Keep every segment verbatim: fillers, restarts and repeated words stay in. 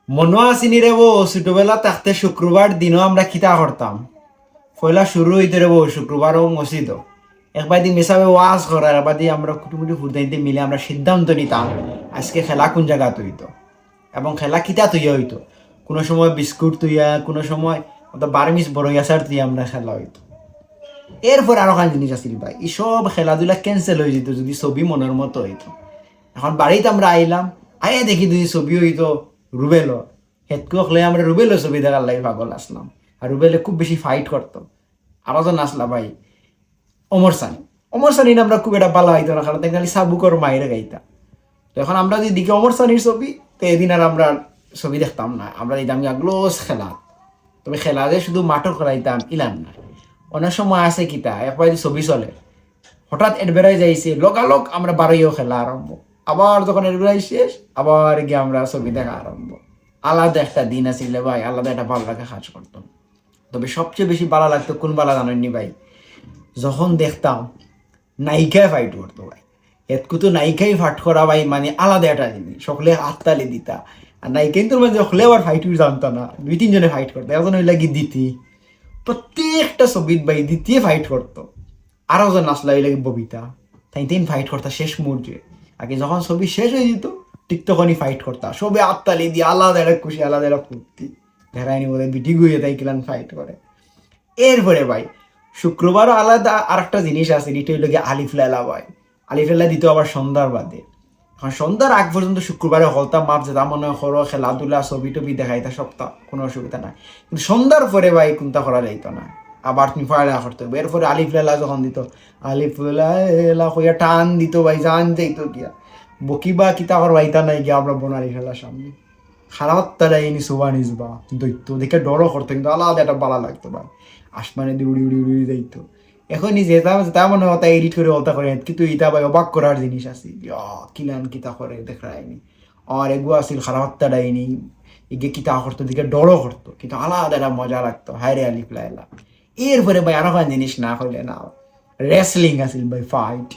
মনো আছেনি রে বউ, ছোটবেলা থাকতে শুক্রবার দিনও আমরা কিতা করতাম? পয়লা শুরু অইতো রে বউ শুক্রবারও মসজিদও। একবাদি মেসাবে ওয়াজ করার, একবাদি আমরা কুটুমুটি ফুরতাইন্তে মিলে আমরা সিদ্ধান্ত নিতাম আজকে খেলা কুন জাগাত অইতো এবং খেলা কিতা থইয়া অইতো। কুনু সময় বিস্কুট থইয়া, কুনু সময় অত বার্মিজ বড়ই আচার থইয়া আমরা খেলা অইতো। এরপর আরোখান জিনিস আছিল ভাই, ই সব খেলাধুলা cancel অইযিতো যুদি ছবি মনর মতো অইতো। এখন বাড়িত আমরা আইলাম, আইয়া দেখি যুদি ছবি অইতো রুবেলর, হেতকু অকলে আমরা রুবেলর ছবি দেখার লাগি পাগল আছলাম। আর রুবেলে খুব বেশি fight করতো। আরোজন আছলা ভাই, ওমর সানি। ওমর সানিরে আমরা খুব একটা ভালা পাইতাম না, কারণ তাইন খালি চাবুকর মাইর খাইতা। তো এখন আমরা যুদি দেখি ওমর সানির ছবি, তে এদিন আর আমরা ছবি দেখতাম না, আমরা দিতাম গিয়া গ্লোস খেলা। তবে খেলা যে শুধু মাঠো খেলাইতাম, ইলান না। অনেক সময় আছে কিতা, একবার যদি ছবি চলে, হঠাৎ advertise আইছে, লগালগ আমরা বারইয়া খেলা আরম্ভ। আবার যখন advertise শেষ, আবার গিয়া আমরা ছবি দেখা আরম্ভ। আলাদা একটা দিন আছিল রে ভাই, আলাদা একটা ভালা লাগা কাজ করতো। তবে সবচেয়ে বেশি ভালা লাগতো কুন বেলা জানইননি ভাই? যখন দেখতাম নায়িকায় fight করতো ভাই। হেতকু তো নায়িকায় fight করা ভাই, মানে, আলাদা একটা জিনিস। হকলে হাততালি দিতা। আর নায়িকাইন্তর মাঝে হকলে আবার fight উইট জানতা না, দুই তিনজনে fight করতো। একজন অইলা গি দিতি, প্রত্যেকটা ছবিত ভাই দিতিয়ে fight করতো। আরোজন আছলা অইলা গি ববিতা, তাইন তাইন fight করতা শেষ মুহূর্তে। আগে যখন ছবি শেষ অইযিতো, ঠিক তখনই fight করতা, সবে হাততালি দিয়া আলাদা একটা খুশি, আলাদা একটা ফুর্তি। দেখাইনি বলে বিটি গুইয়ে তাই কিলান fight করে। এরপরে ভাই, শুক্রবারও আলাদা আরেকটা জিনিস আছে, ইটা অইলা গি আলিফ লায়লা ভাই। আলিফ লায়লা দিতো আবার সন্ধ্যার বাদে। এখন সন্ধ্যার আগ পর্যন্ত শুক্রবারে হকলতা মাফ, যেতা মনে করো, খেলাধুলা, ছবি টবি দেখাইতা, সবতা কুনু অসুবিধা নাই। কিন্তু সন্ধ্যার পরে ভাই কুনতা করা যাইতো না, আবার তুমি পড়ালেখা করতে অইবো। এরপরে আলিফ লায়লা যখন দিতো, আলিফ লায়লা কইয়া টান দিতো ভাই, জান যাইতো গিয়া। বকিবা কিতা করবা, ইতা নাই গিয়া আমরা বন আলিফ লায়লার সামনে। খারাপ তারা ইনি সুবান ইসবা দৈত্য দেখে ডরও করতো, কিন্তু আলাদা একটা ভালা লাগতো ভাই। আসমানেদি উড়ি উড়ি উড়ি উড়ি যাইতো। এখন ই যেতা, যেতা মনে হয় তা edit করে হকলতা করে, কিন্তু ইতা ভাই অবাক করার জিনিস আছে। ইয়া, কিলান কিতা করে দেখরায়নি। আর এগু আছিল খারাপ তারা ইনি, ইগে কিতা করতো দেখে ডরও করতো, কিন্তু আলাদা একটা মজা লাগতো। হায় রে আলিফ লায়লা। এরপরে ভাই আরোখান জিনিস না কইলে না, wrestling আছিল ভাই, fight।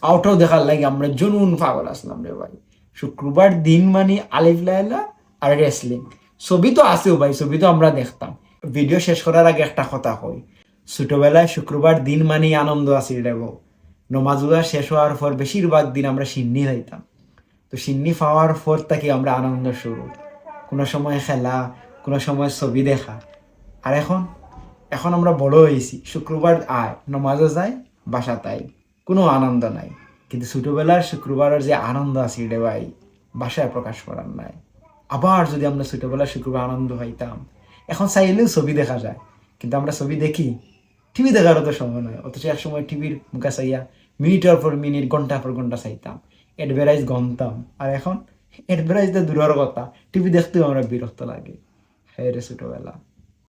অউটাও দেখার লাগি আমরা জুনুন পাগল আছলাম রে ভাই। শুক্রবার দিন মানে আলিফ লায়লা আর wrestling। ছবি তো আছেও ভাই, ছবি তো আমরা দেখতাম। Video শেষ করার আগে একটা কথা কই, ছোটবেলায় শুক্রবার দিন মানেই আনন্দ আছিল রে বউ। নমাজ রোজা শেষ অওয়ার পর বেশিরভাগ দিন আমরা শিন্নি খাইতাম। তো শিন্নি পাওয়ার পর থাকি আমরা আনন্দ শুরু, কুনু সময় খেলা, কুনু সময় ছবি দেখা। আর এখন, এখন আমরা বড় অইছি, শুক্রবার আয়, নমাজও যাই, বাসাত আই, কুনু আনন্দ নাই। কিন্তু ছোটবেলার শুক্রবারর যে আনন্দ আছিল রে ভাই, ভাষায় প্রকাশ করার নাই। আবার যদি আমরা ছোটবেলার শুক্রবার আনন্দ পাইতাম, এখন চাইলেও ছবি দেখা যায়, কিন্তু আমরা ছবি দেখি, টিভি দেখারও তো সময় নাই, অথচ এক সময় টিভির মুখা চাইয়া মিনিটর পর মিনিট, ঘন্টার পর ঘন্টা চাইতাম, advertise গনতাম। আর এখন advertise তো দূরর কথা, টিভি দেখতেও আমরা বিরক্ত লাগে। হায় রে ছোটবেলা।